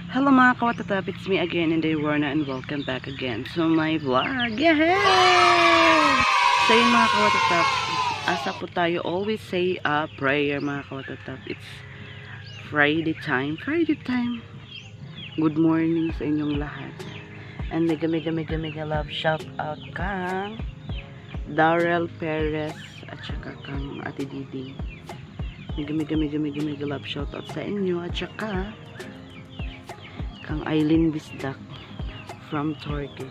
Hello, mga kawatatap, it's me again, Inday Warna, and welcome back again to my vlog. Yay! So yun, mga kawatatap, asa po tayo? Always say a prayer, mga kawatatap. It's Friday time, Friday time. Good morning sa inyong lahat. And mega mega mega mega love shout out kang Darrell Perez at saka kang Ate Didi. Mega mega mega mega mega love shout out sa inyo at saka kang Eileen Bisdak from Turkey.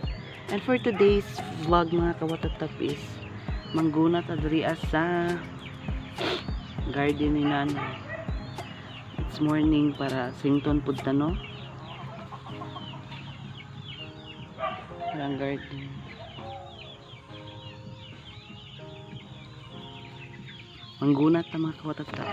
And for today's vlog, mga kawatatap, is mangguna ta diri sa garden ni Nanay. It's morning para sington pud ta, no? Ang garden. Mangguna ta, mga kawatatap.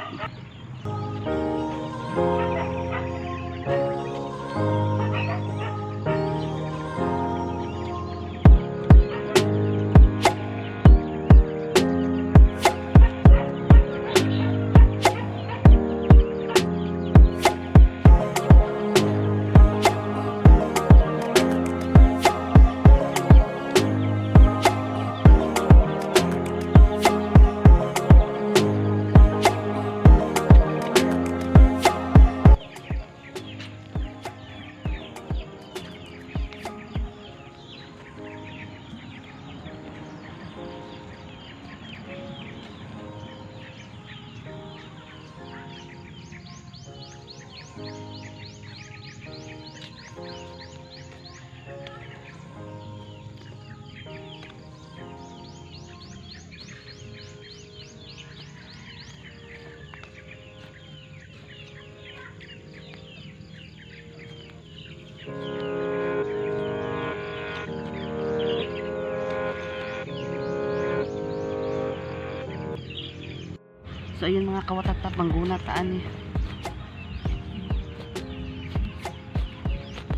So ayun, mga kawatatap, mangguna ta ani.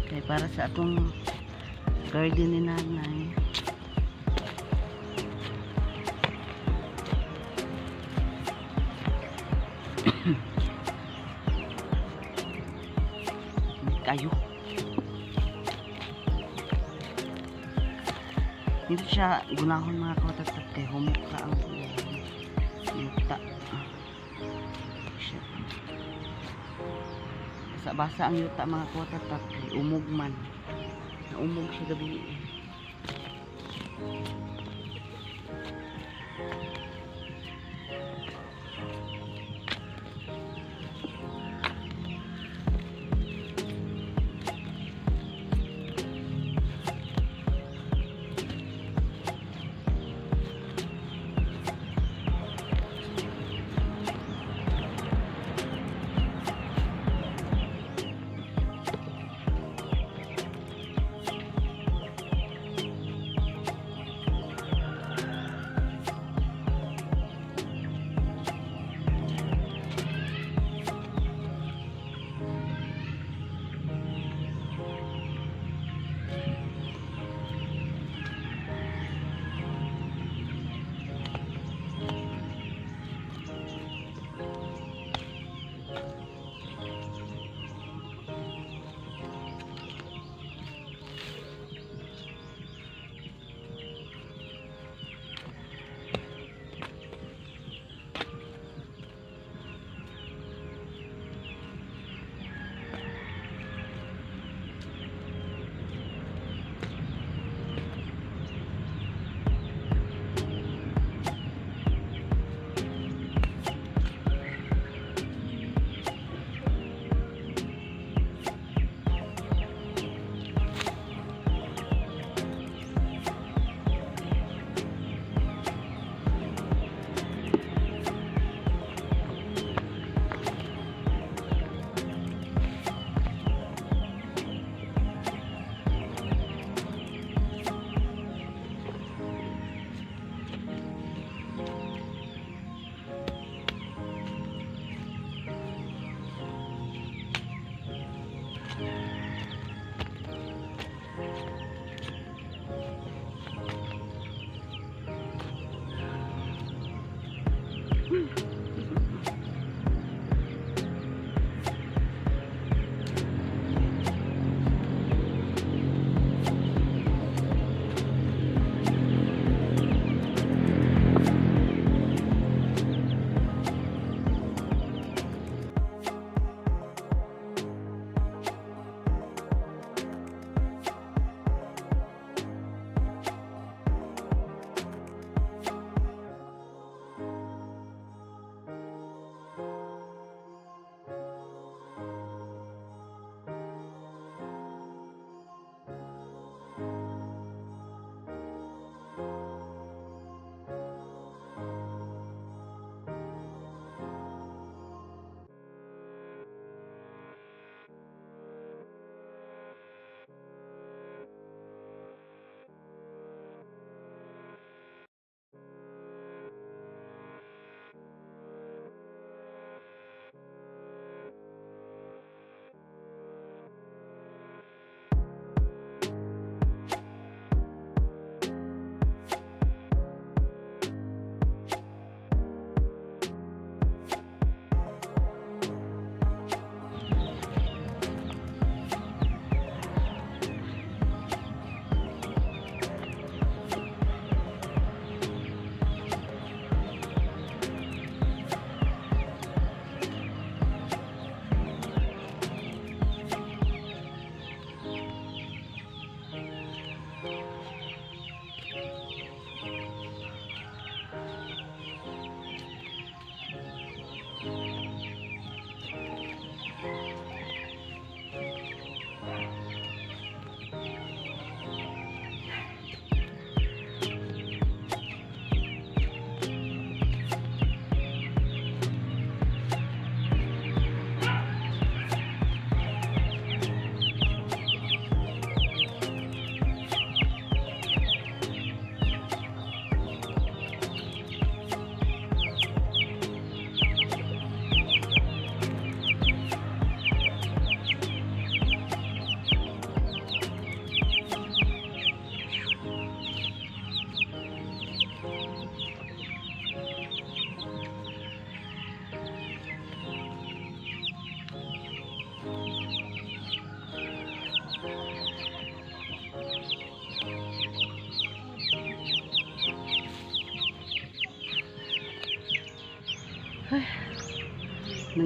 Kay para sa atong garden ni Nanay. Kayo. Dito siya gunahon, mga kawatatap, kay humok ra ang yuta. Shit. Basa basa ang yuta, mga kawatatap, kay umog man. Naumog siya gabi.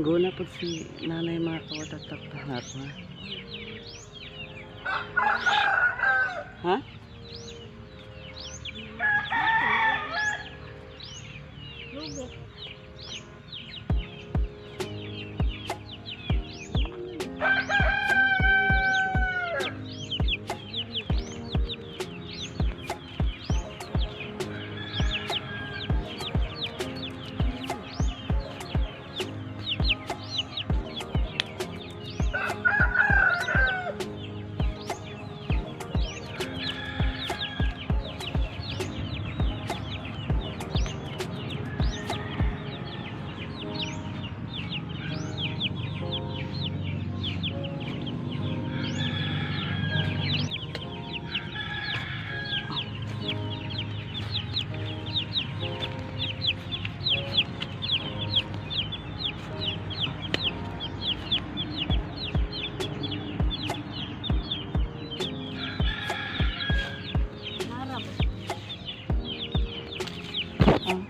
Nangguna po si nanay, mga kawatatap, ha? Ha? Lugi. Narab. Ah.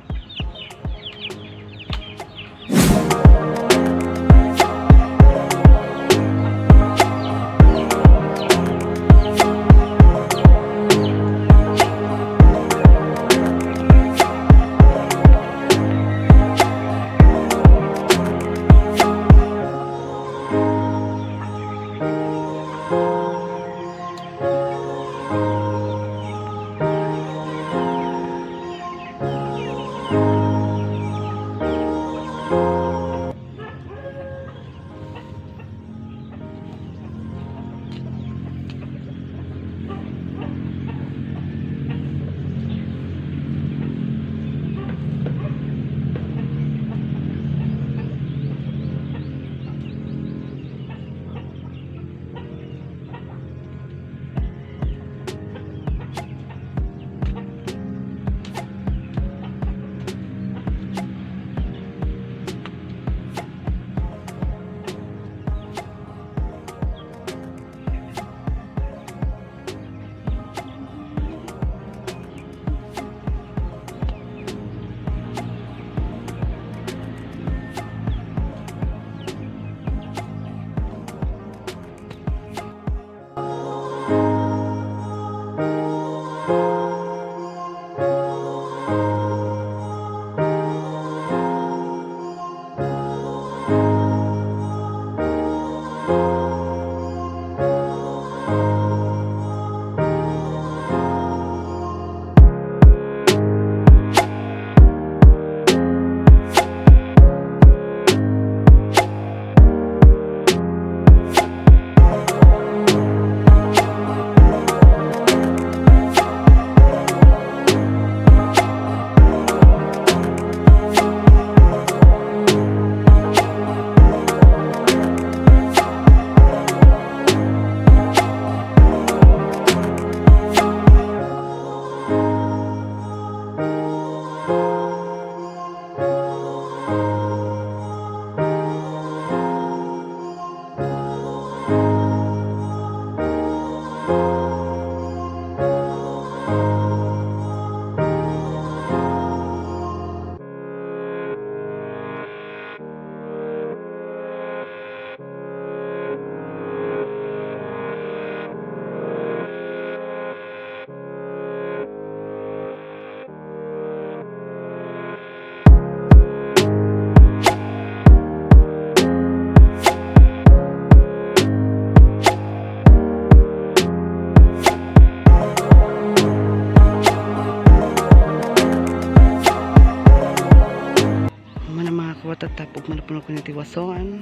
Mana, mga kawatatap, ug man po ko ni tiwason.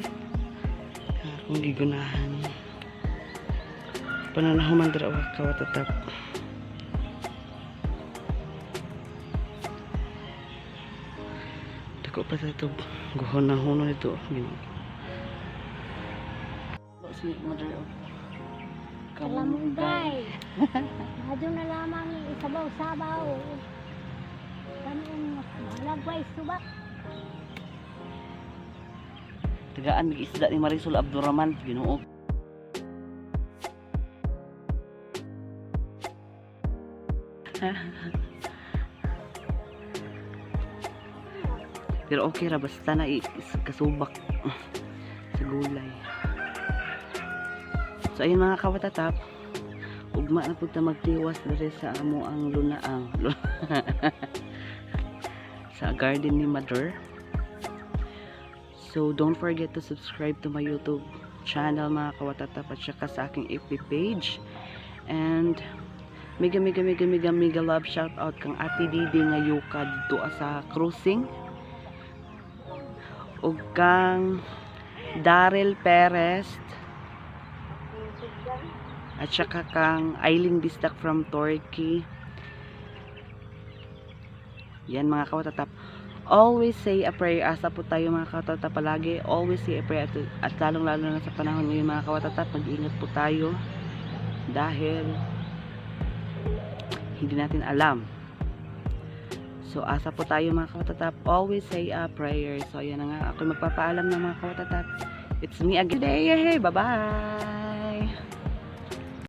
Akong gigunahan. Pananahuman dira, mga kawatatap. Dako pa sa ito. Guhon na huno nito. Ginoo. Si Mother of Kalamugay. Adto na lamang isabaw-sabaw. Kanang malagway subak. Tagaan mig isda ni Marisol Abdurrahman. Ginoo. Pero okay ra basta na kasubak. Sa gulay. So ayun, mga kawatatap, ugma na pud ta magtiwas diri sa amo ang lunaang sa garden ni Mother. So don't forget to subscribe to my YouTube channel, mga kawatatap, at saka sa aking FB page. And mega mega mega mega mega love shout out kang Ate Didi nga yuka dito sa cruising ug kang Daryl Perez at saka kang Eileen Bisdak from Turkey. Yan, mga kawatatap. Always say a prayer. Asa po tayo, mga kawatatap, palagi. Always say a prayer. At lalong lalo na sa panahon ngayon, mga kawatatap, mag-ingat po tayo. Dahil hindi natin alam. So, asa po tayo, mga kawatatap. Always say a prayer. So, ayan na nga. Ako magpapaalam ng mga kawatatap. It's me again. Hey, bye-bye!